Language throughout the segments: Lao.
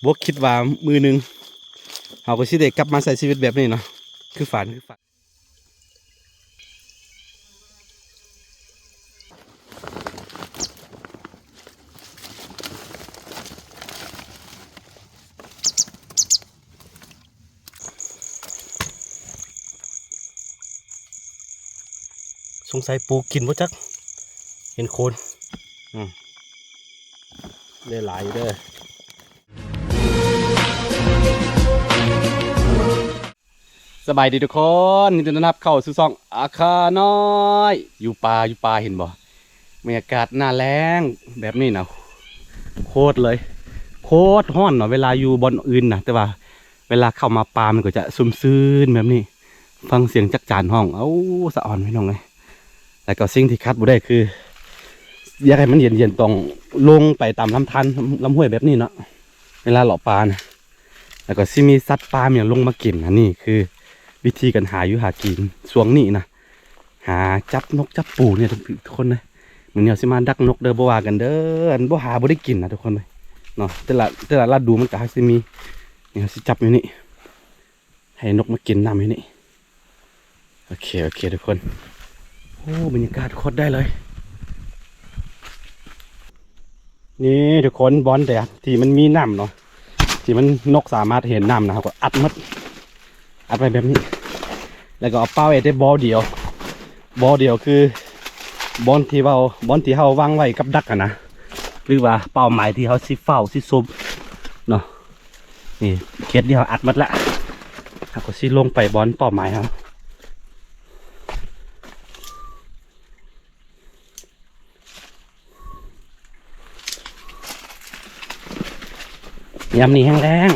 ບໍ່ຄິດວ່າມື້ໜຶ່ງເຮົາກໍຊິໄດ້ກັບມາໃຊ້ຊີວິດແບບນີ້ເນາະ ຄືຝັນ ຄືຝັນ. ສົງໄສປູກິນບໍ່ຈັກ ເຫັນໂຄນ ອືມ ໄດ້ຫຼາຍຢູ່ເດີ. ສະບາຍດີທຸກຄົນ ຍິນດີຕ້ອນຮັບເຂົ້າສູ່ຊ່ອງອາຄານ້ອຍ ຢູ່ປ່າ ຢູ່ປ່າ ເຫັນບໍ່? ບັນຍາກາດໜ້າແລ້ງແບບນີ້ນະ ໂຄດເລີຍ ໂຄດຮ້ອນເນາະ ເວລາຢູ່ບ່ອນອື່ນນະ ແຕ່ວ່າເວລາເຂົ້າມາປ່າມັນກໍຈະຊຸ່ມຊື່ນແບບນີ້ ຟັງສຽງຈັກຈານຮ້ອງ ເອົາ ສະອອນ ພີ່ນ້ອງເອີຍ. ແລ້ວກໍສິ່ງທີ່ຂາດບໍ່ໄດ້ຄື ຢາກໃຫ້ມັນເຢັນໆ ຕ້ອງລົງໄປຕາມລຳທານ ລຳຫ້ວຍແບບນີ້ເນາະ ເວລາເລາະປ່ານະ. ແລ້ວກໍຊິມີສັດປ່າມີຫຍັງລົງມາກິນ. ອັນນີ້ຄືວິທີການຫາຢູ່ຫາກິນຊ່ວງນີ້ນະ ຫາຈັບນົກຈັບປູນີ້ທຸກຄົນເອີຍ. ມື້ນີ້ເຮົາຊິມາດັກນົກເດີ ບໍ່ວ່າກັນເດີ ອັນບໍ່ຫາບໍ່ໄດ້ກິນນະທຸກຄົນເອີຍເນາະ. ແຕ່ລະ ແຕ່ລະລະດູມັນກໍຫາກຊິມີ. ນີ້ເຮົາຊິຈັບຢູ່ນີ້ ໃຫ້ນົກມາກິນນ້ຳຢູ່ນີ້. ໂອເຄ ໂອເຄທຸກຄົນ ໂອ້ ບັນຍາກາດໂຄດໄດ້ເລີຍ. ນີ້ທຸກຄົນ ບ່ອນໃດທີ່ມັນມີນ້ຳເນາະ ທີ່ມັນ ນົກສາມາດເຫັນນ້ຳນະ ເຮົາກໍອັດໝົດ ອັດໄວ້ແບບນີ້ ແລ້ວກໍເອົາເປົ້າໄວ້ແຕ່ບໍ່ດຽວ ບໍ່ດຽວຄືບ່ອນທີ່ເຮົາ ບ່ອນທີ່ເຮົາວາງໄວ້ກັບດັກຫັ້ນນະ ຫຼືວ່າເປົ້າໝາຍທີ່ເຮົາຊິເຝົ້າ ຊິຊຸມເນາະ. ນີ້ເຂດນີ້ເຮົາອັດໝົດລະ ເຮົາກໍຊິລົງໄປບ່ອນເປົ້າໝາຍເຮົາ. ຍາມນີ້ແຮງແລ້ງ.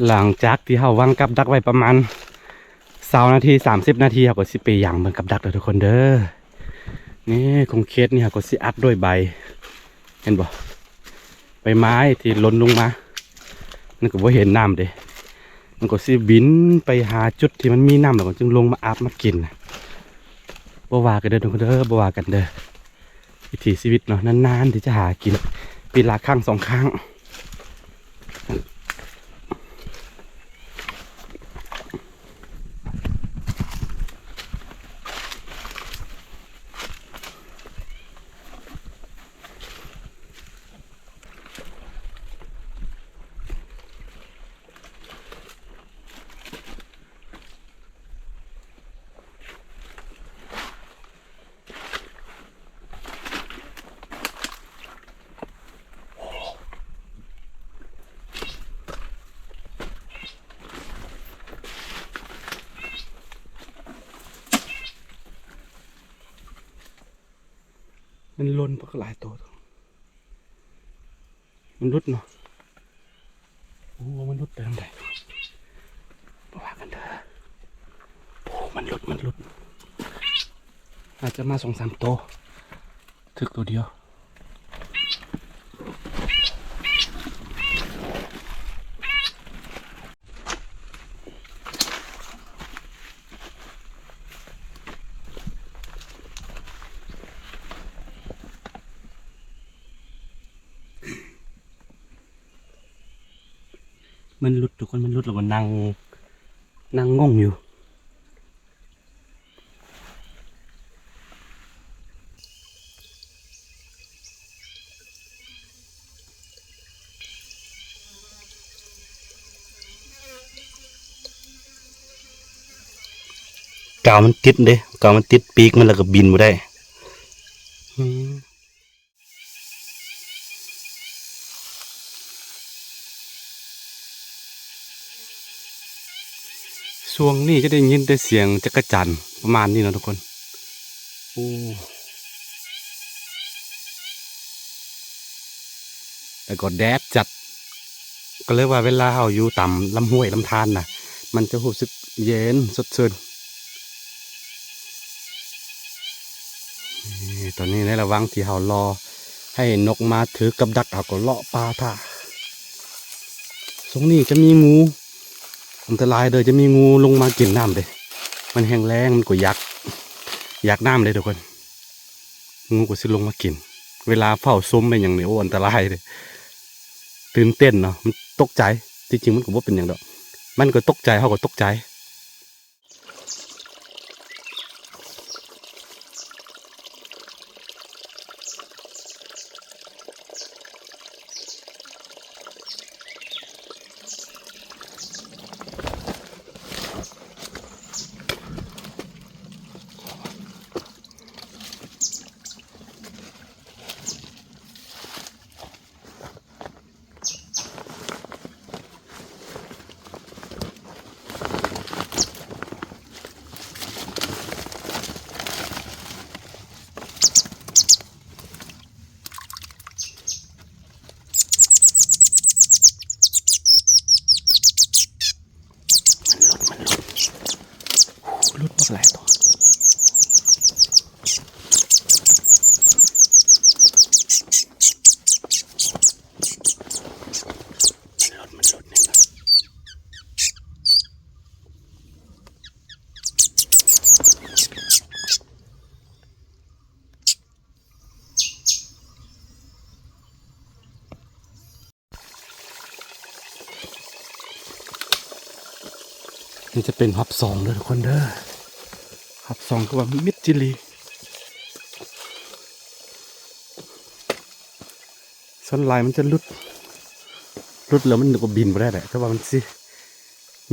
ຫຼັງຈາກທີ່ເຮົາວາງກັບດັກໄວ້ປະມານຊາວນາທີ ສາມສິບນາທີ ເຮົາກໍຊິໄປຢາງເບິ່ງກັບດັກເດີທຸກຄົນເດີ. ນີ້ຂົງເຂດນີ້ເຮົາກໍຊິອັດດ້ວຍໃບ ເຫັນບໍ່? ໃບໄມ້ທີ່ຫຼົ່ນລົງມາ ມັນກໍບໍ່ເຫັນນ້ຳເດ້ ມັນກໍຊິບິນໄປຫາຈຸດທີ່ມັນມີນ້ຳ ແລ້ວກໍຈຶ່ງລົງມາອາບມາກິນ. ບໍ່ວ່າກັນເດີທຸກຄົນເດີ ບໍ່ວ່າກັນເດີ. ວິຖີຊີວິດເນາະ ນານໆທີ່ຈະຫາກິນ ປີລະຄັ້ງສອງຄັ້ງ. ມັນຫຼົ່ນບັກຫຼາຍໂຕ ມັນຫຼຸດເນາະ. ໂອ້ ມັນຫຼຸດໄປທາງໃດ ບໍ່ວ່າກັນເດີ. ໂອ້ ມັນຫຼຸດ ມັນຫຼຸດ ອາດຈະມາສອງສາມໂຕ ຖືກໂຕດຽວ. ມັນຫຼຸດທຸກຄົນ ມັນຫຼຸດ ແລ້ວກໍນັ່ງ ນັ່ງງົງຢູ່. ກາວມັນຕິດເດ້ ກາວມັນຕິດປີກມັນ ແລ້ວກໍບິນບໍ່ໄດ້. ອືມ. ຊ່ວງນີ້ຈະໄດ້ຍິນແຕ່ສຽງຈັກກະຈັນປະມານນີ້ເນາະທຸກຄົນ. ໂອ້ ແລ້ວກໍແດດຈັດ. ກໍເລີຍວ່າເວລາເຮົາຢູ່ຕາມລຳຫ້ວຍລຳທານນະ ມັນຈະຮູ້ສຶກເຢັນສົດຊື່ນ. ນີ້ ຕອນນີ້ໃນລະຫວ່າງທີ່ເຮົາລໍໃຫ້ນົກມາຖືກກັບດັກ ເຮົາກໍເລາະປ່າຖ້າ. ຊ່ວງນີ້ຈະມີງູ ອັນຕະລາຍເດີ ຈະມີງູລົງມາກິນນ້ຳເດ້. ມັນແຫ້ງແລ້ງ ມັນກໍຢາກ ຢາກນ້ຳເດ້ທຸກຄົນ. ງູກໍຊິລົງມາກິນ ເວລາເຝົ້າຊົມແມ່ນຫຍັງນີ້ ໂອ້ ອັນຕະລາຍເດ້ ຕື່ນເຕັ້ນເນາະ. ມັນຕົກໃຈ ທີ່ຈິງມັນກໍບໍ່ເປັນຫຍັງດອກ ມັນກໍຕົກໃຈ ເຮົາກໍຕົກໃຈ. ມັນຫຼຸດ ມັນຫຼຸດ ໂອ້ ຫຼຸດບັກຫຼາຍໂຕ ມັນຫຼຸດ ມັນຫຼຸດແນ່ນອນ. ນີ້ຈະເປັນຮອບສອງເດີທຸກຄົນເດີ ຮອບສອງຄືວ່າມິດຈິລີ ສ່ວນຫຼາຍມັນຈະຫຼຸດ ຫຼຸດແລ້ວມັນກໍບິນບໍ່ໄດ້ແຫຼະ ແຕ່ວ່າມັນຊິ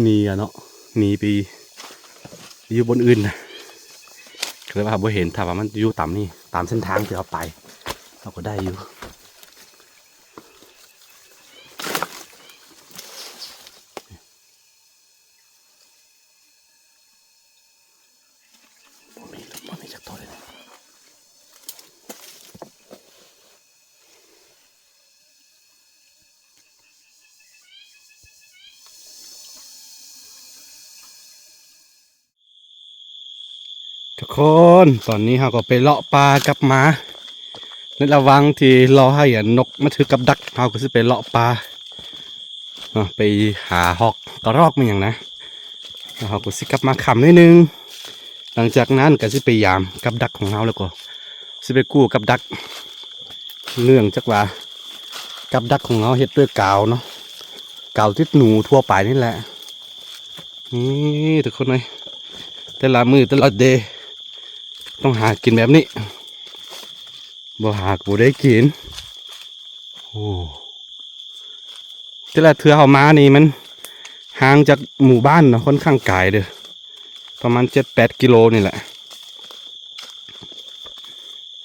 ໜີອະເນາະ ໜີໄປຢູ່ບ່ອນອື່ນນະ ກໍເລີຍວ່າບໍ່ເຫັນ. ຖ້າວ່າມັນຢູ່ຕາມນີ້ ຕາມເສັ້ນທາງທີ່ເຮົາໄປ ເຮົາກໍໄດ້ຢູ່. ບໍ່ມີ ບໍ່ມີຈັກໂຕເລີຍ. ທຸກຄົນ ຕອນນີ້ເຮົາກໍໄປເລາະປ່າກັບມາ. ໃນລະຫວ່າງທີ່ລໍໃຫ້ອັນນົກມາຖືກກັບດັກ ເຮົາກໍຊິໄປເລາະປ່າເນາະ ໄປຫາຮອກກະຮອກແມ່ນຫຍັງນະ ແລ້ວເຮົາກໍຊິກັບມາຄ່ຳໜ້ອຍໜຶ່ງ. ຫຼັງຈາກນັ້ນກໍຊິໄປຢາມກັບດັກຂອງເຮົາ ແລ້ວກໍຊິໄປກູ້ກັບດັກ ເນື່ອງຈາກວ່າກັບດັກຂອງເຮົາເຮັດດ້ວຍກາວເນາະ ກາວຕິດໜູທົ່ວໄປນີ້ແຫຼະ. ນີ້ທຸກຄົນເອີຍ ແຕ່ລະມື້ແຕ່ລະເດ ຕ້ອງຫາກິນແບບນີ້ ບໍ່ຫາກໍບໍ່ໄດ້ກິນ. ໂອ້ ແຕ່ລະເທື່ອເຮົາມານີ້ມັນຫ່າງຈາກໝູ່ບ້ານເນາະ ຄ່ອນຂ້າງໄກເດີ ປະມານເຈັດແປດກິໂລນີ້ແຫຼະ.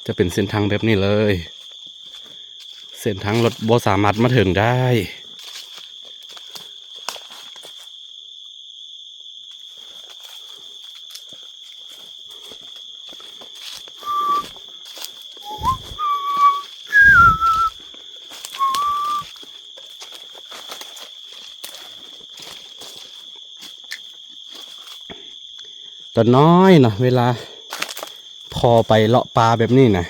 ຈະເປັນເສັ້ນທາງແບບນີ້ເລີຍ ເສັ້ນທາງລົດບໍ່ສາມາດມາເຖິງໄດ້. ຕອນນ້ອຍເນາະ ເວລາພໍ່ໄປເລາະປ່າແບບນີ້ນະ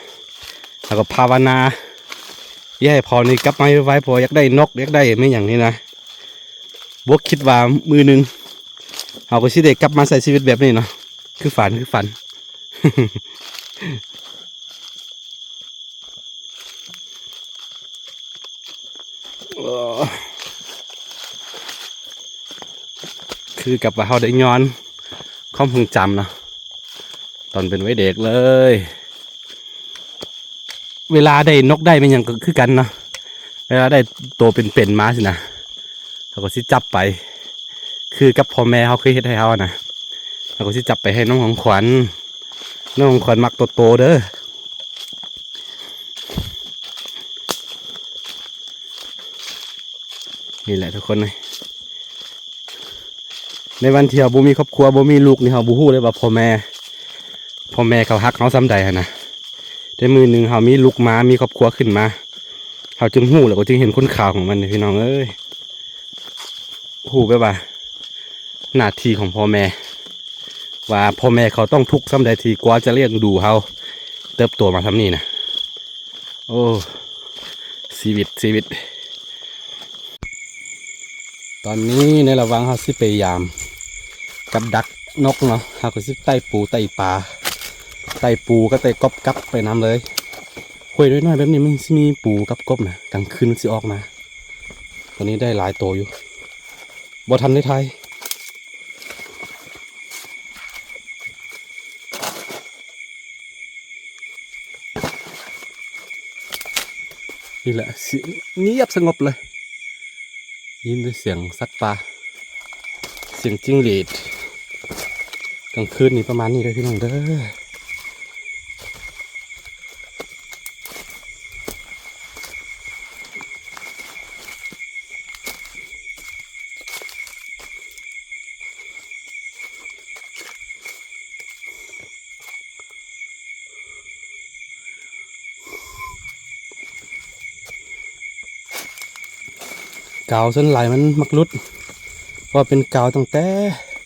ເຮົາກໍພາວະນາ ຢ່າໃຫ້ພໍ່ນີ້ກັບມາໄວໆ ເພາະວ່າຢາກໄດ້ນົກ ຢາກໄດ້ແມ່ນຫຍັງນີ້ນະ. ບໍ່ຄິດວ່າມື້ໜຶ່ງເຮົາກໍຊິໄດ້ກັບມາໃຊ້ຊີວິດແບບນີ້ເນາະ ຄືຝັນ ຄືຝັນ. ຄືກັບວ່າເຮົາໄດ້ຍ້ອນຄວາມຊົງຈຳເນາະ ຕອນເປັນໄວເດັກເລີຍ. ເວລາໄດ້ນົກໄດ້ແມ່ນຫຍັງກໍຄືກັນເນາະ ເວລາໄດ້ໂຕເປັນໆມາຊີ້ນະ ເຮົາກໍຊິຈັບໄປ ຄືກັບພໍ່ແມ່ເຮົາເຄີຍເຮັດໃຫ້ເຮົານະ ເຮົາກໍຊິຈັບໄປໃຫ້ນ້ອງຂອງຂວັນ. ນ້ອງຂອງຂວັນມັກໂຕໆເດີ. ນີ້ແຫຼະທຸກຄົນເອີຍ ໃນວັນທີ່ເຮົາບໍ່ມີຄອບຄົວ ບໍ່ມີລູກນີ້ ເຮົາບໍ່ຮູ້ເລີຍວ່າພໍ່ແມ່ ພໍ່ແມ່ເຂົາຮັກເຮົາສ່ຳໃດຫັ້ນນະ. ແຕ່ມື້ໜຶ່ງເຮົາມີລູກມາ ມີຄອບຄົວຂຶ້ນມາ ເຮົາຈຶ່ງຮູ້ ແລ້ວກໍຈຶ່ງເຫັນຄຸນຄ່າຂອງມັນ ພີ່ນ້ອງເອີຍ. ຮູ້ແບບວ່າໜ້າທີ່ຂອງພໍ່ແມ່ ວ່າພໍ່ແມ່ເຂົາຕ້ອງທຸກສ່ຳໃດ ທີ່ກວ່າຈະລ້ຽງດູເຮົາເຕີບໂຕມາສ່ຳນີ້ນະ. ໂອ້ ຊີວິດ ຊີວິດ. ຕອນນີ້ໃນລະຫວ່າງເຮົາຊິໄປຢາມກັບດັກນົກເນາະ ເຮົາກໍຊິໄຕ່ປູໄຕ່ປາ ໄຕ່ປູກັບໄຕ່ກົບກັບໄປນຳເລີຍ. ຫ້ວຍນ້ອຍໆແບບນີ້ມັນຊິມີປູກັບກົບນະ ກາງຄືນມັນຊິອອກມາ. ຕອນນີ້ໄດ້ຫຼາຍໂຕຢູ່ ບໍ່ທັນໄດ້ຖ່າຍ. ນີ້ແຫຼະ ສຽງງຽບສະຫງົບເລີຍ ຍິນແຕ່ສຽງສັດປ່າ ສຽງຈິ້ງຫຼີດ. ກາງຄືນນີ້ປະມານນີ້ເດີພີ່ນ້ອງເດີ. ກາວສ່ວນຫຼາຍມັນມັກຫຼຸດ ເພາະວ່າເປັນກາວຕັ້ງແຕ່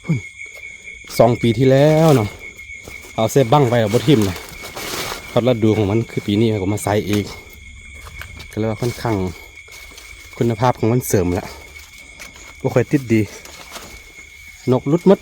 ພຸ້ນ ສອງປີທີ່ແລ້ວເນາະ. ເອົາໃສ່ບັ້ງໄວ້ແລ້ວບໍ່ຖິ້ມນະ ຮອດລະດູຂອງມັນ ຄືປີນີ້ເຮົາກໍມາໃສ່ອີກ ກໍເລີຍວ່າຂ້ອນຂ້າງຄຸນນະພາບຂອງມັນເສີມລະ ບໍ່ຄ່ອຍຕິດດີ ນົກຫຼຸດໝົດ.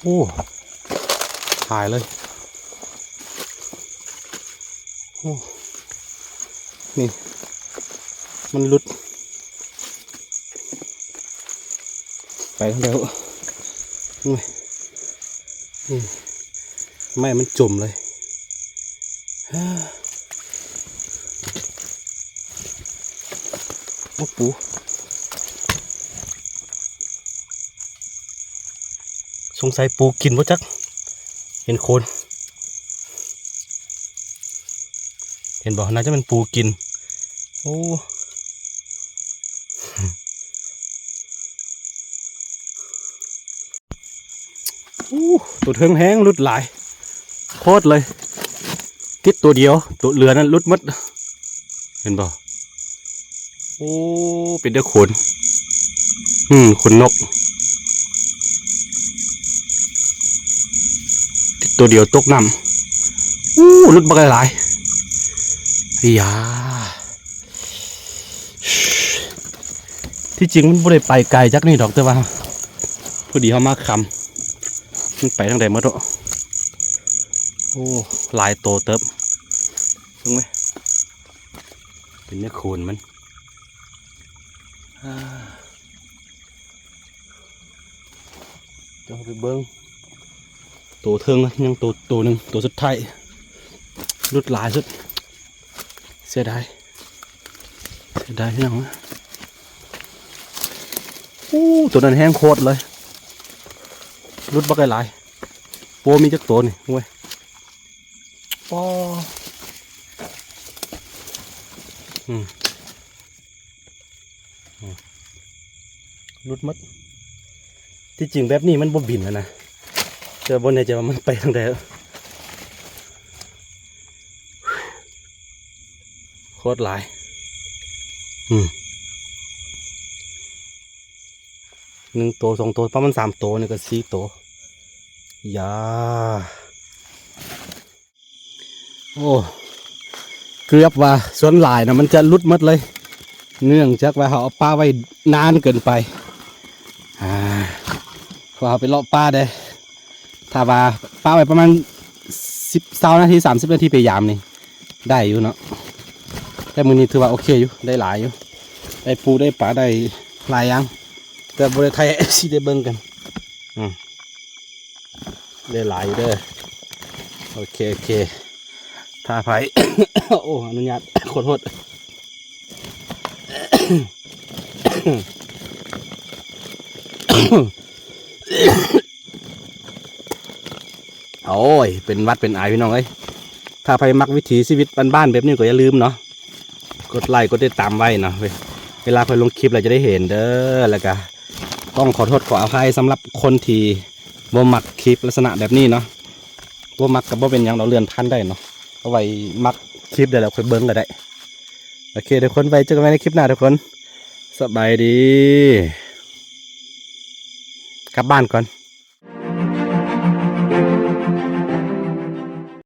ໂອ້ ຫາຍເລີຍ. ໂອ້ ນີ້ ມັນຫຼຸດ ໄປທາງໃດ? ໂອ້ຍ ນີ້ ໄມ້ມັນຈົມເລີຍ. ໂອ້ ປູ ສົງໄສປູກິນບໍ່ຈັກ ເຫັນໂຄນ ເຫັນບໍ່? ໜ້າຈະແມ່ນປູກິນ. ໂອ້ ໂອ້ ໂຕເທິງແຮງ ຫຼຸດຫຼາຍໂພດເລີຍ ຕິດໂຕດຽວ ໂຕເຫຼືອນັ້ນຫຼຸດໝົດ ເຫັນບໍ່? ໂອ້ ເປັນແຕ່ຂົນ ອືມ ຂົນນົກ ຕິດໂຕດຽວຕົກນ້ຳ. ໂອ້ ຫຼຸດບັກຫຼາຍໆ ອາຢາ. ທີ່ຈິງມັນບໍ່ໄດ້ໄປໄກຈັກນີ້ດອກ ແຕ່ວ່າພໍດີເຮົາມາຄ່ຳ ມັນໄປທາງໃດໝົດເນາະ. ໂອ້ ຫຼາຍໂຕເຕີບ ເບິ່ງເວີຍ ເປັນແນວໂຂນມັນ. ອ່າ ດຽວເຮົາໄປເບິ່ງໂຕເທິງນະ ຍັງໂຕ ໂຕໜຶ່ງ ໂຕສຸດທ້າຍ ຫຼຸດຫຼາຍສຸດ ເສຍດາຍ ເສຍດາຍພີ່ນ້ອງ. ໂອ້ ໂຕນັ້ນແຮງໂຄດເລີຍ ຫຼຸດບັກຫຼາຍໆ. ໂອ້ ມີຈັກໂຕນີ້ ໂອ້ຍ ປໍ ໂອ້ ອືມ ອືມ ຫຼຸດໝົດ. ທີ່ຈິງແບບນີ້ມັນບໍ່ບິນແລ້ວນະ ແຕ່ບໍ່ແນ່ໃຈວ່າມັນໄປທາງໃດ. ໂຄດຫຼາຍ ອືມ ໜຶ່ງໂຕ ສອງໂຕ ປະມານສາມໂຕ ນີ້ກໍສີ່ໂຕ. ຢາ ໂອ້ ເກືອບວ່າສ່ວນຫຼາຍນະ ມັນຈະຫຼຸດໝົດເລີຍ ເນື່ອງຈາກວ່າເຮົາເອົາປາໄວ້ນານເກີນໄປ. ອາ ເພາະເຮົາໄປເລາະປ່າເດ້ ຖ້າວ່າປະໄວ້ປະມານສິບ ຊາວນາທີ ສາມສິບນາທີໄປຢາມນີ້ໄດ້ຢູ່ເນາະ. ແຕ່ມື້ນີ້ຖືວ່າໂອເຄຢູ່ ໄດ້ຫຼາຍຢູ່ ໄດ້ປູໄດ້ປາ ໄດ້ຫຼາຍຢ່າງ ແຕ່ບໍ່ໄດ້ຖ່າຍໃຫ້ເອັຟຊີໄດ້ເບິ່ງກັນ. ອືມ ໄດ້ຫຼາຍຢູ່ເດີ. ໂອເຄ ໂອເຄ ຖ້າໃຜ ໂອ້ ອະນຸຍາດ ຂໍໂທດ. ໂອ້ຍ ເປັນຫວັດເປັນໄອ ພີ່ນ້ອງເອີຍ. ຖ້າໃຜມັກວິຖີຊີວິດບ້ານໆແບບນີ້ກໍຢ່າລືມເນາະ ກົດໄລກົດຕິດຕາມໄວ້ເນາະ ເວລາຂ້ອຍລົງຄລິບແລ້ວຈະໄດ້ເຫັນເດີ. ແລ້ວກະຕ້ອງຂໍໂທດຂໍອະໄພສຳລັບຄົນທີ່ບໍ່ມັກຄລິບລັກສະນະແບບນີ້ເນາະ. ບໍ່ມັກກໍບໍ່ເປັນຫຍັງດອກ ເລື່ອນຜ່ານໄດ້ເນາະ ເອົາໄວ້ມັກຄລິບໃດແລ້ວຄ່ອຍເບິ່ງກໍໄດ້. ໂອເຄ ທຸກຄົນ ໄວ້ເຈີກັນໃໝ່ໃນຄລິບໜ້າທຸກຄົນ. ສະບາຍດີ ກັບບ້ານກ່ອນ.